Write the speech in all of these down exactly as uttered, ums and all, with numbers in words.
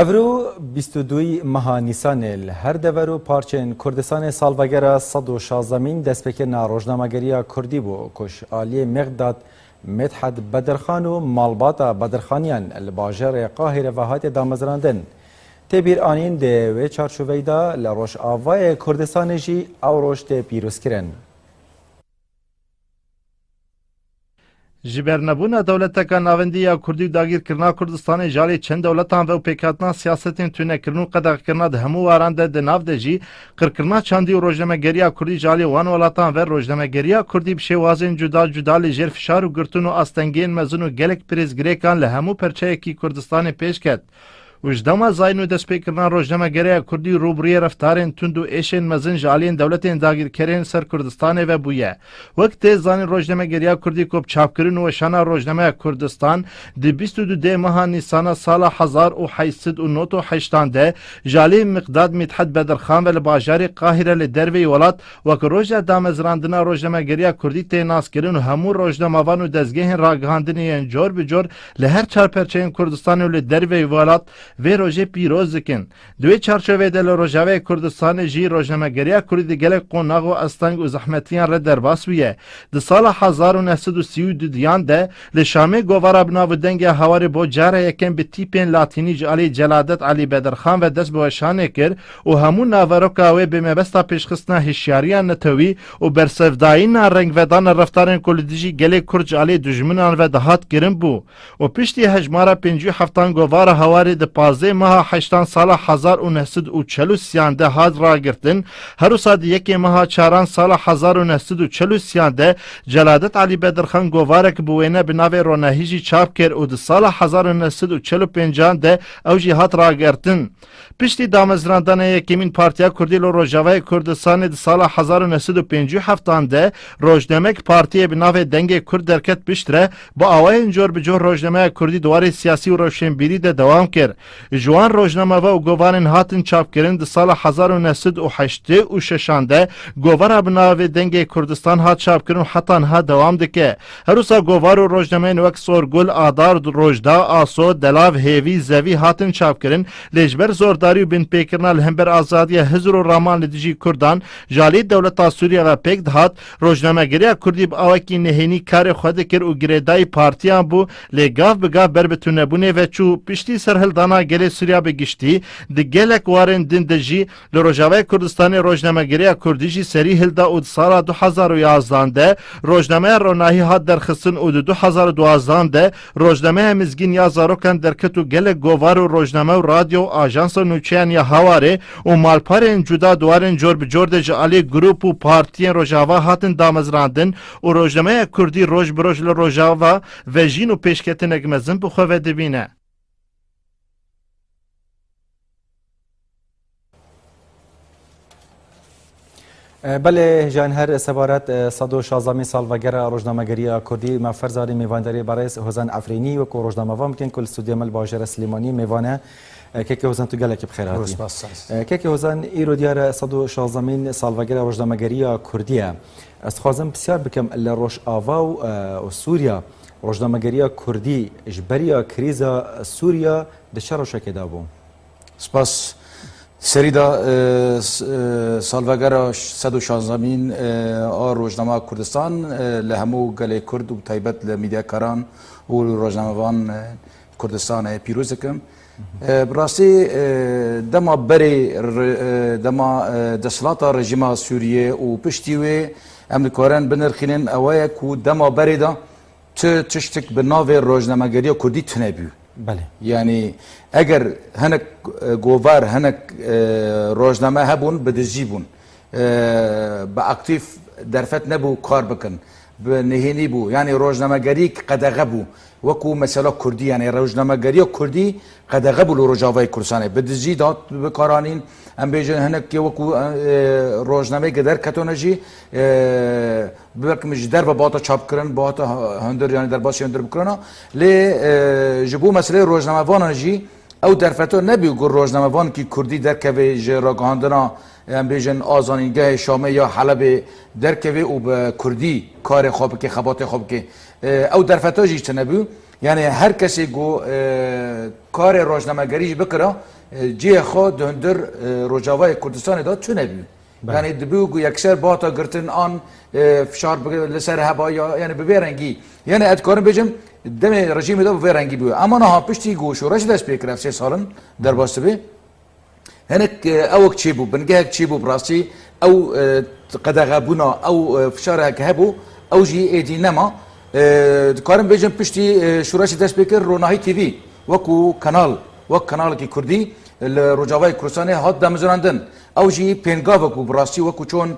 Evro bîst û duyê meha Nîsanê li her dever û parçeyên Kurdistanê salvegera sed û şazdemîn destpêkirina rojnamegeriya Kurdî bû, ku ji aliyê Mîqdad Medhed Bedirxan û malbata Bedirxaniyan li bajarê Qahîre ve hatiye damezrandin. Tê bîranîn di wê çarçoveyê de li Rojavayê Kurdistanê jî ew roj tê pîrozkirin. Ji ber nebûna dewleteka navendî ya Kurdî û dagîrkirina Kurdistanê ji alî çend dewletan ve û pêkhatina siyasetên tunekirin û qedexekirina di hemû waran de, di nav de jî qirkirina çandî û rojnamegeriya Kurdî ji alî wan welatan ve, rojnamegeriya Kurdî bi şêwazên cuda cuda li jêr fişar û girtin û astengiyên mezin û gelek pirsgirêkan li hemû perçeyekî Kurdistanê pêş ket. Û ji dema zayîn û destpêkirina rojnamegeriya Kurdî rûbirûyê reftarên tund û êşên mezin ji aliyên dewletên dagîrkerên ser Kurdistanê ve bûye. Wek tê zanîn, rojnamegeriya Kurdî ku bi çapkirin û weşana rojnameya Kurdistan di bîst û du dê meha Nîsana sala hezar û heşt sed û nod û heştan de ji alî Miqdad Mîdhed Bedirxan ve li bajarê Qahîre li derveyî welat wek roja damezrandina rojnamegeriya Kurdî tê naskirin û hemû rojnamevan û dezgehên ragihandinê yên cor bi cor li her çar perçeyên Kurdistanê û li derveyî welat vê rojê pîroz dikin. Di wê çarçoveyê de li Rojavayê Kurdistanê jî rojnamegeriya Kurdî di gelek qonax û asteng û zehmetiyan re derbas bûye. Di sala hezar û neh sed û sî û duyan de li Şamê govara bi nav û dengê Hawarê bo cara yekem bi tîpên latînî ji alî Celadet Elî Bedirxan ve dest bi weşanê kir û hemû naveroka wê bi mebesta pêşxistina hişyariya netewî û bersevdayîna rengvedana reftarên ku li dijî gelê Kurd ji alî dijminan ve dihat kirin bû. Û piştî hejmara pêncî û heftan govara Hawarê di pazdeh meha heştan sala hezar û neh sed û çel û sêyan de hat ragirtin, her wisa di yekê meha çaran sala hezar û neh sed û çel û sêyan de Celadet Elî Bedirxan govarek bi wêne bi navê Ronahî jî çap kir û di sala hezar û neh sed û çel û pêncan de ew jî hat ragirtin. Piştî damezrandana yekemîn Partiya Kurdî li Rojavayê Kurdistanê di sala hezar û neh sed û pêncî û heftan de, rojnamek partiyê bi navê Dengê Kurd derket piştre, bi awayên cor bi cor rojnameya Kurdî di warê siyasî û rewşenbîrî de dewam kir. Ji wan rojnameva û govanên hatin çapkirin di sala hezar û neh sed û heştê û şeşan de govara bi navê Dengê Kurdistan hat çapkirin û heta niha dewam dike. Her wisa govar û rojnameyên wek Sorgul, Adar, Rojda, Aso, Delav, Hêvî, Zevî hatin çapkirin, lê ji ber zordarî û binpêkirina li hember azadiya hizr û raman li dijî Kurdan ji alî dewleta Sûriye ve pêk dihat, rojnamegeriya Kurdî bi awekî nehênî karê xwe dikir û girêdayî partiyan bû, lê gav bi gav ber bi tunebûnê ve çû. Piştî serhildana gelê Sûriya bi giştî, di gelek warên din de jî Li Rojavayê Kurdistanê rojnamegeriya Kurdî jî serî hilda û di sala du hezar û yazdan de rojnameya Ronahî hat derxistin û di du hezar û duwazdan de rojnameya Mizgîn ya Zarokan derket û gelek govar û rojname û radyo û ajansa nûçeyan ya Hawarê û malperên cuda di warên cor bi cor de ji alî grûp û partiyên Rojava hatin damezrandin û rojnameya Kurdî roj bi roj li Rojava vejîn û pêşketinek mezin bi xwe ve dibîne. E, belê, hêjan her sebaret, e, sed û şazdemîn salvegera rojnamegeriya Kurdî, me ferz zanî mêvandarî berêz Hozan Efrînî wekû rojnamevan bikin ku li stûdyoya me li bajêra Silêmaniyê mêvan e. E, Kekê Hozan, tu gelekî bi xêr hatî. Roj baş, spas. E, Kekê Hozan, îro diyar e sed û şazdemîn salvegera rojnamegeriya Kurdî ye. Ez dixwazim pisyar bikim, li Rojava û, e, û Sûriya rojnamegeriya Kurdî ji beriya krîza Sûriya di çi rewşekê de bû? Spas. Serî de, e, s-, e, salvegera sed û şazdemîn, e, a Rojnameya Kurdistan, e, li hemû gelê Kurd û bi taybet li medyakaran û rojnamevan, e, Kurdistanê pîroz dikim. E, bi rastî, e, dema berê re-, e, dema, e, desthilata rejîma Sûriyê û piştî wê em dikarin binirxînin, ew e ku dema berê de tu tiştik bi navê rojnamegeriya Kurdî tune bû. Belê. Yanî eger hinek, e, govar, hinek, e, rojname hebûn, bi dijî bûn. E, bi aktîf derfet nebû kar bikin. Bi nehênî bû. Yanî rojnamegerî qedexe bû. Wekû mesela Kurdî, yanî rojnamegeriya Kurdî qedexe bû li Rojavayê Kurdistanê. Bi dijî dihat bikaranîn, em bêjin hinekê wekû, e, rojnameyeke derketone jî, e, belkim ji derve bihata çapkirin, bihata hundir, yanî derbasî hundir bikirina. Lê, e, ji bo meseleyê rojnamevanan jî ew derfeto nebî ku rojnamevanekî Kurdî derkeve ji ragihandina, em bêjin, a Zanîngehê Şamê ya Helebê derkeve û bi Kurdî karê xwe bike, xebatê xwe bike. E, ew derfeta jî tune bû. Yani her kesê ku, e, karê rojnamegerî jî bikira, e, cihê xwe di hundir, e, Rojavayê Kurdistanê de tune bû. Belê. Yani dibû ku yekser bata girtin an, e, fişar bi, li ser heba ya, yani bi vê rengî. Yani ez dikarim bêjim, demê rejîmê de bi vê rengî bû. Ama niha piştî ku şoreşê dest pê kir ev sê salin derbas dibe. Hinek, e, ewek çêbû, bingehek çêbû bi rastî, ew, e, qedexebûna, ew, e, fişarek hebû, ew jî êdî nema. E, dikarim bêjim piştî, e, şoreşê dest pê kir, Ronahî T V wekû kanal, wek kanalekî kurdî li Rojavayê Kurdistanê hat damezrandin. Ew jî pêngavek bû bi rastî, wekû çon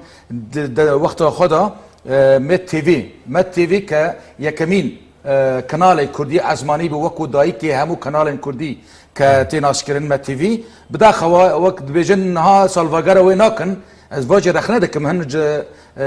di, di wexta xwe de, e, Med T V, Med T V ke yekemîn e, kanalê kurdî ezmanî bû, wekû dayikê hemû kanalên kurdî ke tê naskirin Med T V. Bidaxewa wek dibêjin niha salvegera wê nakin. Ez va jî rexne dikim, hin ji, e,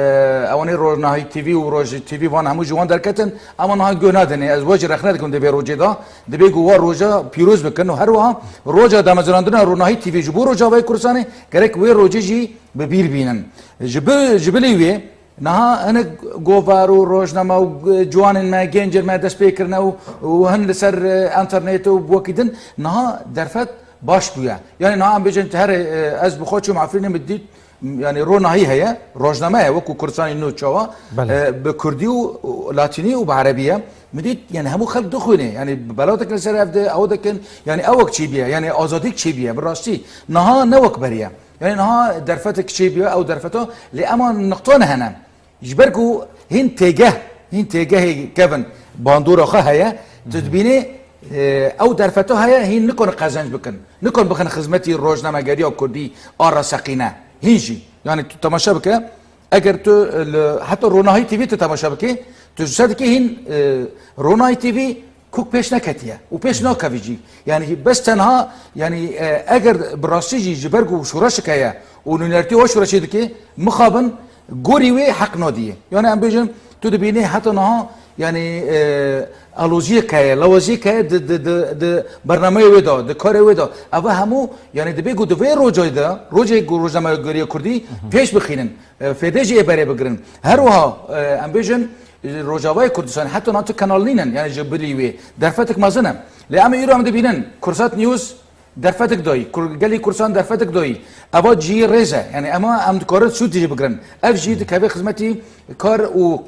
ewanê Ronahî T V û Roj T V van hemû ji wan derketin, ama niha guh nadinê. Ez va jî rexne dikim di vê rojê de. Dibê ku wa roja pîroz bikin û her wiha roja damezrandina Ronahî T V ji bo Rojavayê Kurdistanê gerek wê rojê jî bi bîr bînin. Ji bi, ji bilî wê, niha hinek govar û rojname û ciwanên me, gencên me dest pê kirine û, û hin li ser, e, enternetê û bi wekî din niha derfet baş bûye. Yani niha em bêjin tu here, e, ez bi xwe çûm Efrînê, min dît, yani Ronahî heye, rojname ye wekû Kurdistanê nû çawa, Belê. e, bi kurdî û, û latînî û bi erebî ye. Min dît yani hemû xelk dixwîne. Yani belatek li ser ev de, ew dikin, yani ewek çêbûye, yani azadîk çêbûye, bi rastî. Niha ne wek beriye. Yani niha derfetek çêbûye, ew derfeta, lê ema niqtane hene. Ji ber ku hîn têgeh, hîn têgehê kevin bandora xwe heye, tu dibînî, e, ew derfeta heye, hîn nikon qezenc bikin. Nikon bixin xizmetî rojnamegeriya kurdî a reseqîne. Hîn jî. Yani tu temaşe bike, eger tu, e, li, heta Ronahî T V tu temaşe bikî, tu ji ser dikî hîn, e, Ronahî T V kuk pêş neketiye û pêş nakevî jî. Yani bes tenha, yani, e, eger bi rastî jî ji ber ku şoreşek heye û nûnertî wa şoreşê dike, mixabin gorî wê heq nadiyê. Yani em bêjin, tu dibînî heta niha, yani, e, aloziyek heye, lawaziyek heye di, di, di, di bernameyê wê de, di karê wê de. Eva hemû, yani dibê ku di vê rojê de, rojê ku rojnamegeriya kurdî pêş bixînin. E, fêdê jî ê berê bigirin. Her wiha, e, em bêjin, e, Rojavayê Kurdistanê heta niha tu kanal nînin, yani ji bilî wê derfetek mezin e. Lê em ê îro em dibînin, Kursat News derfetek dayî, Kur-, gelî Kurdistanê derfetek dayî. Eva cihî rêz e, yani ema em dikarin sûd jî bigirin. Ev jî dikeve xizmetî kar û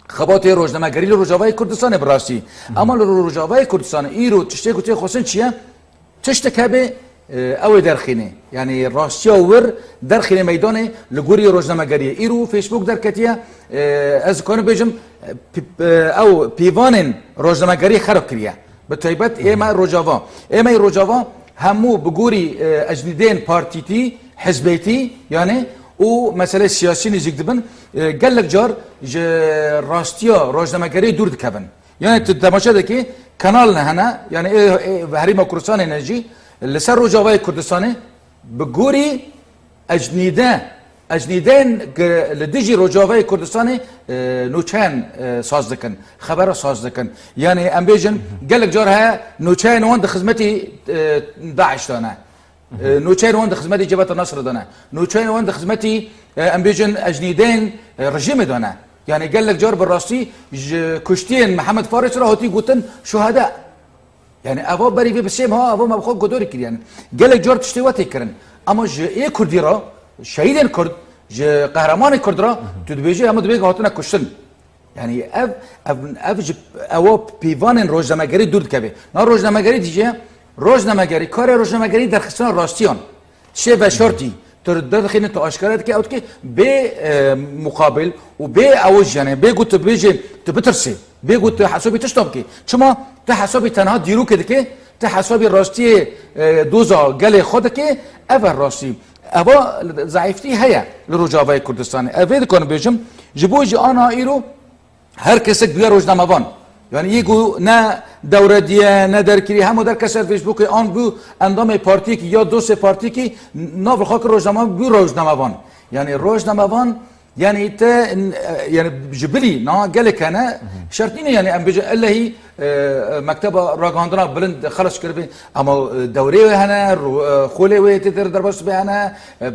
xebatê rojnamegerî li Rojavayê Kurdistanê bi rastî. Ama li Rojavayê Kurdistanê îro tiştê ku tê xwestin çi ye? Tiştek hebe, e, ew ê derxînê. Yani rastiya wir derxînê meydanê li gorî rojnamegeriyê. Îro Facebook derketiye, e, ez dikarim bêjim, e, pi-, e, ew pîvanên rojnamegerî xerab kiriye. Bi taybet ê me Rojava. Ê me Rojava hemû bi gorî, e, ecnîdeyên partîtî, hizbêtî, yani û meselê siyasî nêzîk dibin. E, gelek car ji rastiya rojnamegeriyê dûr dikevin. Yani tu temaşe dikî, kanal ne hene, yani ê, ê, herêma Kurdistanê ne jî, li ser Rojavayê Kurdistanê bi gorî ecnîde, ecnîdeyên li dijî Rojavayê Kurdistanê, e, nûçeyan, e, saz dikin, xebera saz dikin. Yani em bêjin, gelek car heye nûçeyên wan di xizmetî, e, DAIŞ de ne. E, nûçeyên wan di xizmetî Cebheta Nasrê de ne. Nûçeyên wan di xizmetî, e, em bêjin ecnîdeyên, e, rejîmê de ne. Yani gelek car bi rastî ji kuştiyên Mihemed Faris re hatî gotin şuheda. Yani eva berî vê bi sê meha eva me bi xwe godorî kir yani. Gelek car tiştê we tê kirin. Ama ji ê Kurdî re, şehîdên Kurd, ji qehremanên Kurd re, tu dibêjî hemû dibê hatine kuştin. Yani ev, ev, ev ji, ewa pîvanên rojnamegerî dûr dikeve. Na rojnamegerî dîje, rojnamegerî, karê rojnamegerî derxistina rastiyan. Şê veşartî, tu derdixîne, tu aşkare dike, ew dike bê, e, muqabil û bê ew jî, yani bê ku tu bêjê, tu bitirsê, bê ku tu hesabî tişta bike. Çima tu hesabî tenha dîrokê dike, tu hesabî rastiyê, e, doza gelê xwe dike, ev e rastî. Eva zayîftî heye li Rojavayê Kurdistanê. Ev vê dikarim bêjim, ji bo jî ana îro her kesek bûye rojnamevan. Yani yê ku ne dewre diye, ne derkirî, hemû derkese Facebookê an bû endamê partiyekî ya dostê partiyekî, nav li xwe kir rojname, bû rojnamevan. Yani rojnamevan, yani te, yani ji bilî, na gelek hene, şert nîne yani em bêjin ellehî e, mekteba ragihandina bilind xelas kiribî, ama, e, dewrê wê hene, ro-, e, xolê wê tê der derbas be hene, e, e,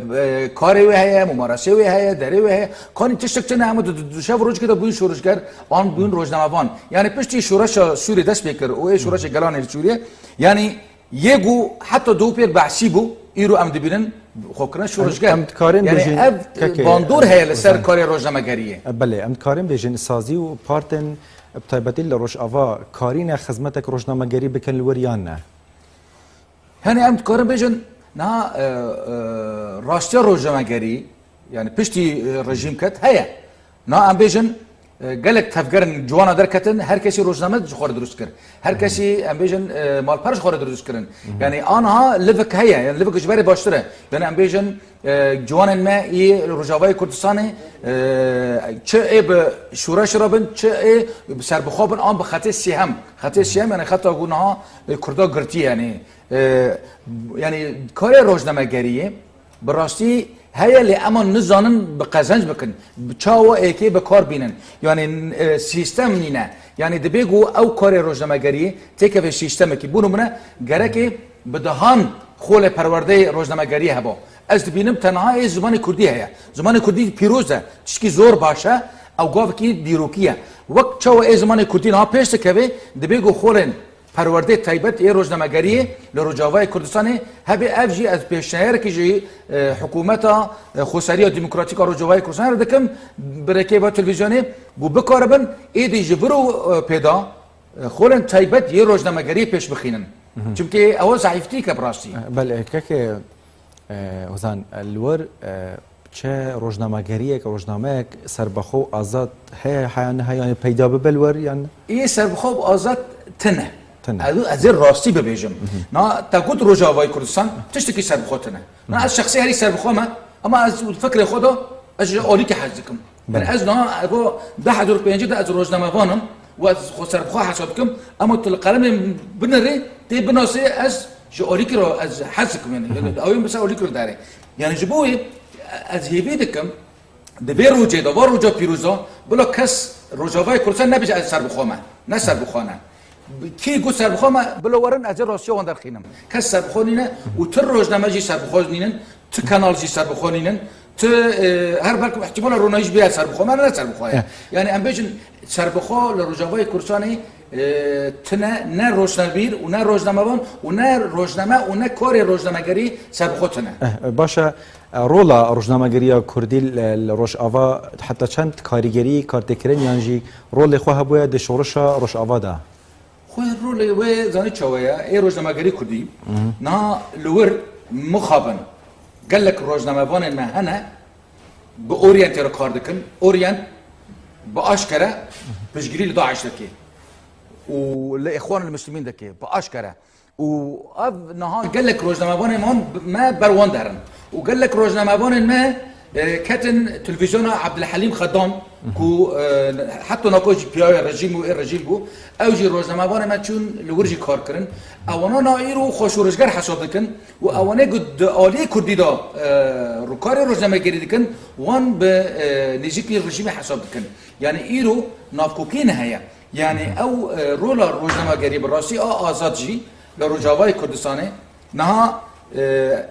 karê wê heye, mumaresê wê heye, derê wê heye. Kanî tiştek çi ne, hema du, du, du şev rojkê de bûyîn şoreşger, an bûyîn rojnamevan. Yani piştî şoreşa Sûriyê dest pê kir û ê şoreşê gelanê li Sûriyê. Yani yê ku heta do pêr behsî bû, îro em dibînin xwe kirine şoreşger. Em, em dikarin Yani bêjin, ev kekê, bandor heye li ser Ozan. Karê rojnamegeriyê. E, belê, em dikarin bêjin sazî û partên, bi taybetî li Rojava karîne xizmetek rojnamegerî bikin li wir yan ne? Hani em dikarin bêjin, niha, e, e, rastiya rojnamegerî, yani piştî, e, rejîm ket, heye. Niha em bêjin, e, gelek tevgerin ciwana derketin, her kesî rojname ji xwe re dirust kir. Her kesî, em bêjin, e, malper ji xwe re dirust kirin. Yani aniha livik heye, yani livik ji berê baştir e. Yani em bêjin, e, ciwanên me yê Rojavayê Kurdistanê, e, çi ê bi şoreş re bin, çi ê bi serbixwe bin, an bi xetê sêhem. Xetê sêhem, yani xeta ku niha, e, Kurda girtî, yani, e, yani karê rojnamegeriyê bi rastî heye, lê ema nizanin bi qezenc bikin, bi çawa êkê bi kar bînin. Yani, e, sîstem nîne. Yani dibê ku ew karê rojnamegeriyê têkeve sîstemekî. Bo nimûne, gerekê bi dehan xolê perwerdeyê rojnamegeriyê heba. Ez dibînim tenha ê zimanê kurdî heye. Zimanê kurdî pîroz e, tişkî zor baş e, ew gavekî dîrokî ye. Wek çawa ê zimanê kurdî niha pêş dikeve, dibê ku xolên perwerdeyê taybet ê rojnamegeriyê li Rojavayê Kurdistanê hebe. Ev jî ez pêşneyarekî ji, e, hikûmeta, e, Xweseriya Demokratîk a Rojavayê Kurdistanê re dikim, bi rêkê va televîzyonê, ku bikaribin êdî ji vir û, e, pêda, e, xolên taybet yê rojnamegeriyê pêş bixînin. Çimkî ew zehîftî ke bi rastî. Belê, kekê, e, Ozan, li wir, e, çi rojnamegeriyek, rojnameyek serbixwe û azad heye, heya niha, yani peyda bibe li wir, yan? Ê serbixwe û azad tine. Tine. Ez, ez ê rastî bibêjim. Na te got Rojavayê Kurdistan, tiştekî serbixwe tine. Na ez şexsî herî serbixwe me, ama ez fikrê xwe de ez ji alîkî hez dikim. Yani Belê. Ez niha, evo deh hezar û pêncî de ez rojnamevan im û ez xwe serbixwe hesab dikim, ama tu li qelemê binirê, tê binasê ez ji alîkî re ez hez dikim, yani. Ew ê min ser alîkî re derê. Yani ji bo wê ez hêvî dikim, di vê rojê de, va roja pîroza, bila kes Rojavayê Kurdistan nebêje ez serbixwe me, ne serbixwe ne. Kî got serbixwe me, bila werin ez ê rastiya wan derxînim. Kes serbixwe nîne û tu rojname jî serbixwe nînin, tu kanal jî serbixwe nînin, tu, e, her belkî ihtimala ronahî jî bê serbixwe me, ne serbixwe ye. Eh. Yani em bêjin serbixwe li Rojavayê Kurdistanê, e, tune ne rojnabîr û ne rojnamevan û ne rojname û ne karê rojnamegerî serbixwe tune. Eh, baş e, rola rojnamegeriya kurdî li, li Rojava heta çend karîgerî, kartêkirin yan jî rolê xwe hebûye di şorişa Rojava de? Xwe rolê wê zanî çawa ye? Ê rojnamegerî kurdî. Niha li wir mixabin gelek rojnamevanên me hene, bi Orient re kar dikin. Orient bi aşkere piştgirî li DAIŞ dike û li Îxwanul Muslimîn dike, bi aşkere. Û ev niha gelek rojnamevanên wan me ber wan derin. Û gelek rojnamevanên me, e, ketin televîzyona Abdulhelîm Xedam, ku, e, heta nako jî piyaye rejîm û ê rejîm bû, ew jî rojnamevanê me çûn li wir jî kar kirin. Ewana na îro xwe şoreşger hesab dikin û ewanê ku di aliyê kurdî de, e, rûkarê rojnamegerî dikin, wan bi, e, nêzîkî rejîmê hesab dikin. Yani îro navkokî ne heye. Yani ew, e, rola rojnamegerî bi rastî a azad jî li Rojavayê Kurdistanê niha, e,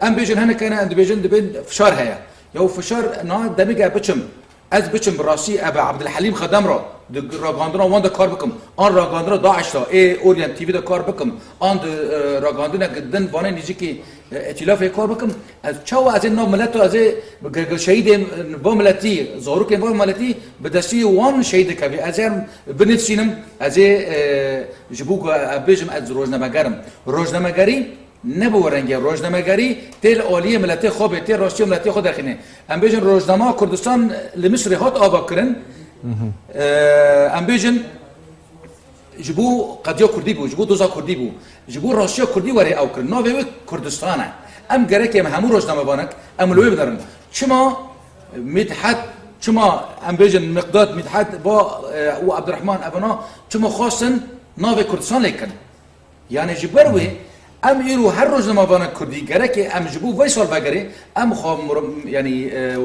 em bêjin hinek hene, em dibêjin dibên fişar heye. Ya û fişar niha demê ge biçim, ez biçim bi rastî ebe Abdulhelîm Xedem re di ragihandina wan de kar bikim. An ragihandina DAIŞ de, ê Orient T V de kar bikim. An di, e, ragihandinek din vanê nêzîkî e, îtîlafê kar bikim. Ez çawa ez ê nav mileta, ez ê ge-, ge-, şehîdên va miletî, zarokên va miletî bi destî wan şehîd dikevî. Ez ê em binivîsînim, ez ê, e, ji bo ku ez bêjim ez rojnameger im. Rojnamegerî ne bi wê rengê. Rojnamegerî tê li aliyê miletê xwe bê, tê rastiya miletê xwe derxînê. Em bêjin rojnama Kurdistan li Misrê hat ava kirin. E, em bêjin ji bo qediya kurdî bû, ji bo doza kurdî bû, ji bo rastiya kurdî were ew kirin. Navê wê Kurdistan e. Em gerek em hemû rojnamevanek em li wê binerin. Çima Midhat, çima em bêjin Miqdad, Midhat va, e, û Abdurrahman evana çima xwestin navê Kurdistan lê kin? Yani ji ber wê em îro her rojnamevanek kurdî gerek em ji bo vê sal vegerê em xwe mur-, yani, e, e,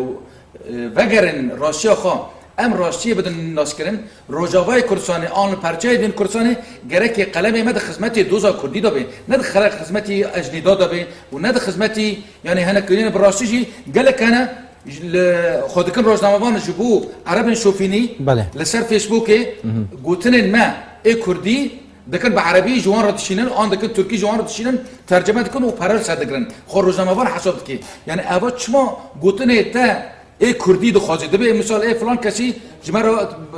vegerin rastiya xwe. Em rastiyê bidin naskirin, Rojavayê Kurdistanê an li perçeyê din Kurdistanê gerekê qelemê me di xizmetê doza Kurdî de be, ne di xere-, xizmetî ecnîda de be û ne di xizmetî, yanî hinek, yanî bi rastî jî gelek hene li xwe dikin rojnamevan ji bo erebên şofînî Belê. li ser Facebookê gotinên me ê Kurdî dikin bi erebî ji wan re dişînin, an dikin Tirkî ji wan re dişînin, tercime dikin û pere li ser digirin. Xwe rojnamevan hesab dike. Yanî eva çima gotinê te ê Kurdî dixwazê. Dibê misal ê filan kesî ji me re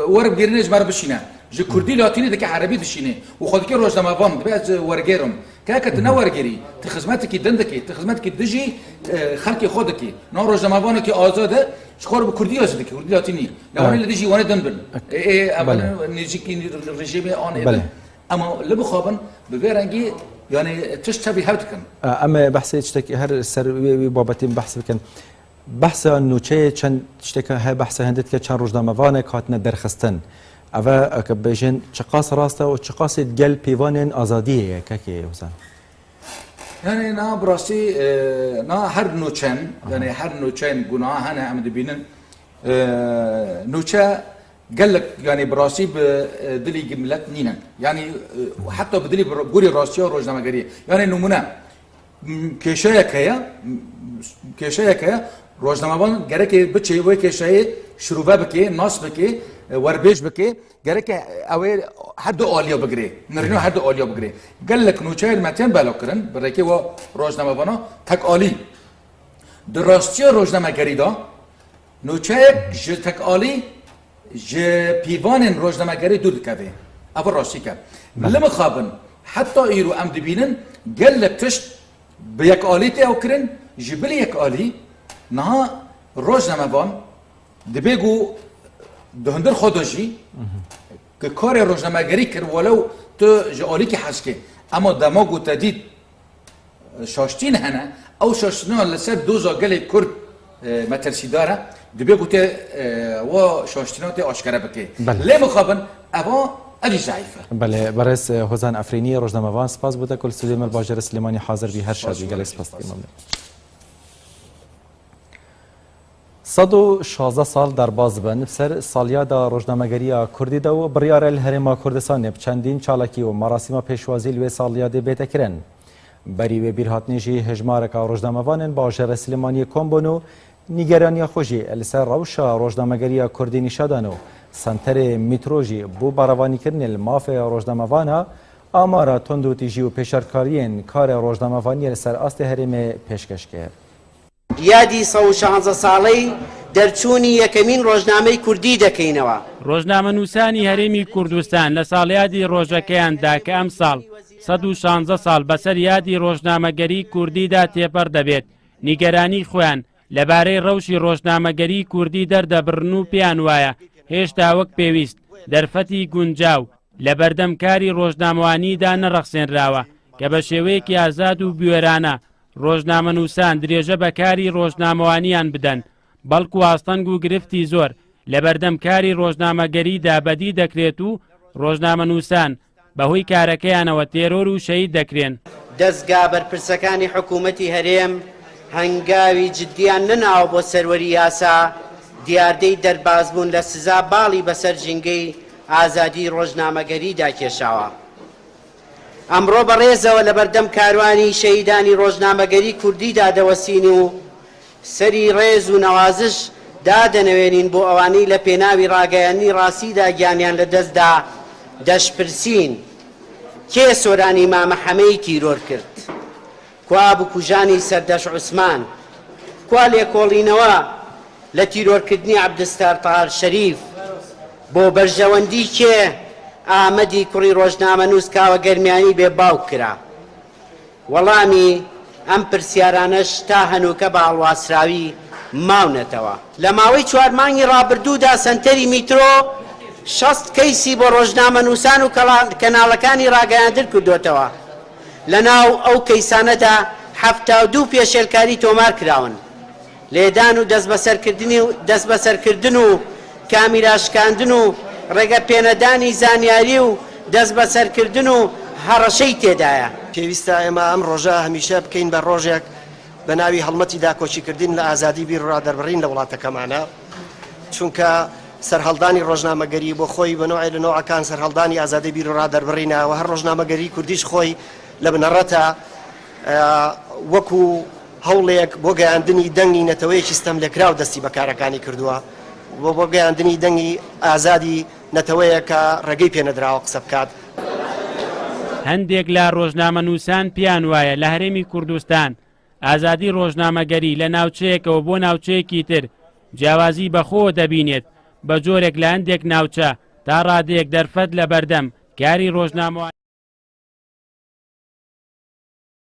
were bigêrîne, ji me re bişîne. Ji Kurdî latînî dike erebî dişîne. Û xwe dike rojnamevan. Dibê ez wergêrim. Keke tu ne wergêrî. Tu xizmetekî din dikî. Tu xizmetekî dijî, e, xelkê xwe dikî. Na rojnamevanekî azad e, ji xwe re bi Kurdî ya jî dikî. Kurdî latînî. Lê wanê li dijî wanê din bin. Ê, ê, em Belê. nêzîkî rejîmê an ê Belê. bin. Ama li bixabin bi vê rengî, yanî tişt tevî hev dikin. E, em ê behsê tiştekî her ser wê, wê babetê behs bikin. Behsa nûçeyê çend tişteke heye, behsa hindê dike çend rojnamevanek hatine derxistin. Ev e, eke bêjin çiqas rast e û çiqasê digel pêvanên azadiyê ye, kekê Hozan? Yanî na bi rastî, e, na her nûçen, yanî her nûçeyên gunaha hene em dibînin. E, nûçe gelek, yanî bi rastî bi, e, dilî milet nînin. Yanî, e, heta bi dilî bi, gorî rastiya rojnamegeriyê. Yanî nimûne, m, kêşeyek heye, m, kêşeyek heye, rojnamevan gerekê biçê wê kêşeyê şirove bike, nas bike, e, werbêj bike. Gereke ew ê her du aliya bigirê. Nirîna her du aliya bigirê. Gelek nûçeyên me tên belakirin, bi rêkê wa rojnamevana tek alî. Di rastiya rojnamegerî de, nûçeyek ji tekalî, ji pîvanên rojnamegerî dûr dikeve. Ev rastî ke. Belê. Li mixabin, heta îro em dibînin, gelek tişt bi yekalî tê ew kirin, ji bilî yekalî, niha rojnamevan dibê ku di hundir xwe de jî, ki karê rojnamegerî kir, welew tu ji alîkî hez ke. Ema dema ku te dît, şaştîn hene, ew şaştina li ser doza gelê Kurd, e, metirsîdar e, dibê ku tê, e, wa şaştina tê aşkere bike. Belê. Lê mixabin, eva, evî zeîf e. Belê, berêz, e, Hozan Efrînî, rojnamevan, spas bo te ku li stûdyoyê me li bajarê Silêmanî hazir bî. Her şad bî, gelek spas dikî. Sed û şazdeh sal derbas dibin, bi ser saliyada rojnamegeriya Kurdî de û biryar e li Herêma Kurdistanê bi çendîn çalakî û merasîma pêşwazî li wê saliyadê bête kirin. Berî wê bîrhatinê jî hejmareka rojnamevanên bajarê Silêmaniyê kom bûn û nîgeraniya xwe jî li ser rewşa rojnamegeriya Kurdî nîşa dan û senterê Mîtro jî bo berevanîkirinê li mafê rojnamevana amara tundûtîjî û pêşerkariyên karê rojnamevaniyê li ser astê herêmê pêşkeş kir. یادی سەد و شانزە ساڵەی دەرچوونی یەکەمین ڕۆژنامەی کوردی دەکەینەوە. ڕۆژنامەنووسانی هەرێمی کوردستان لە ساڵیادی ڕۆژەکەیاندا کە ئەم ساڵ سەد و شانزە ساڵ بەسەر یادی ڕۆژنامەگەری کوردیدا تێپەڕ دەبێت، نیگەرانی خۆیان لەبارەی ڕەوشی ڕۆژنامەگەری کوردی دەردەبڕن و پێیان وایە هێشتا وەک پێویست دەرفەتی گونجاو لە بەردەم کاری ڕۆژنامەوانیدا نەڕەخسێنراوە کە بە شێوەیەکی ئازاد و بوێرانە ڕۆژنامەنووسان درێژە بە کاری ڕۆژنامەوانیان بدەن، بەڵکو ئاستەنگ و گرفتی زۆر لە بەردەم کاری ڕۆژنامەگەریدا بەدی دەکرێت و ڕۆژنامەنووسان بەهۆی کارەکەیانەوە تێرۆر و شەهید دەکرێن. دەستگا بەرپرسەکانی حکوومەتی هەرێم هەنگاوی جددیان نەناوە بۆ سەروەری یاسا، دیاردەی دەربازبوون لە سزا باڵی بەسەر ژینگەی ئازادی ڕۆژنامەگەریدا کێشاوە. ئەمڕۆ بە ڕێزەوە لە بەردەم کاروانی شەهیدانی ڕۆژنامەگەری کوردیدا دەوەسین و سەری ڕێز و نەوازش دادەنەوێنین بۆ ئەوانەی لە پێناوی ڕاگەیاندنی ڕاستیدا گیانیان لەدەستدا. دەشپرسین، کێ سۆرانی مامە حەمەی تیرۆر کرد؟ کوا بکوژانی سەردەش عوسمان؟ کوا لێکۆڵینەوە لە تیرۆرکردنی عەبدستار تاهەر شەریف؟ بۆ بەرژەوەندی کێ ئامەدی کوڕی ڕۆژنامەنووس کاوە گەرمیانی بێ باوک کرا؟ وەڵامی ئەم پرسیارانەش تا هەنووکە بە هەڵواسراوی ماونەتەوە. لە ماوەی چوار مانگی ڕابردوودا سەنتەری میترۆ شەست کەیسی بۆ ڕۆژنامەنووسان و کەڵا-، کەناڵەکانی ڕاگەیاندن کردوتەوە. لە ناو ئەو کەیسانەدا حەفتا و دوو پێشێلکاری تۆمار کراون. لێدان و دەستبەسەرکردنی و، دەستبەسەرکردن و کامیرا شکاندن و ڕێگە پێنەدانی زانیاری و دەستبەسەرکردن و هەڕەشەی تێدایە. پێویستە ئێمە ئەم ڕۆژە هەمیشە بکەین بە ڕۆژێک بە ناوی هەڵمەتی داکۆچیکردن لە ئازادی بیر و ڕادەربڕین لە وڵاتەکەمانە، چونکە سەرهەڵدانی ڕۆژنامەگەری بۆ خۆی بە نوعێ لە نوعەکان سەرهەڵدانی ئازادی بیرو ڕادەربڕینە و هەر ڕۆژنامەگەری کوردیش خۆی لە بنەڕەتە وەکو هەوڵێک بۆ گەیاندنی دەنگی نەتەوەیەکی ستەم لێکراو دەستی بەکارەکانی کردووە و بۆ گەیاندنی دەنگی ئازادی نەتەوەیە کە ڕێگەی پێنەدراوە قسە بکات. هەندێک لە ڕۆژنامە نووسان پیان وایە لە هەرێمی کوردستان ئازادی ڕۆژنامەگەری لە ناوچەیەکەوە بۆ ناوچەیەکی تر جیاوازی بەخۆوە دەبینێت، بە جۆرێک لە هەندێک ناوچە تا ڕادەیەک دەرفەت لە بەردەم کاری ڕۆژنامەوان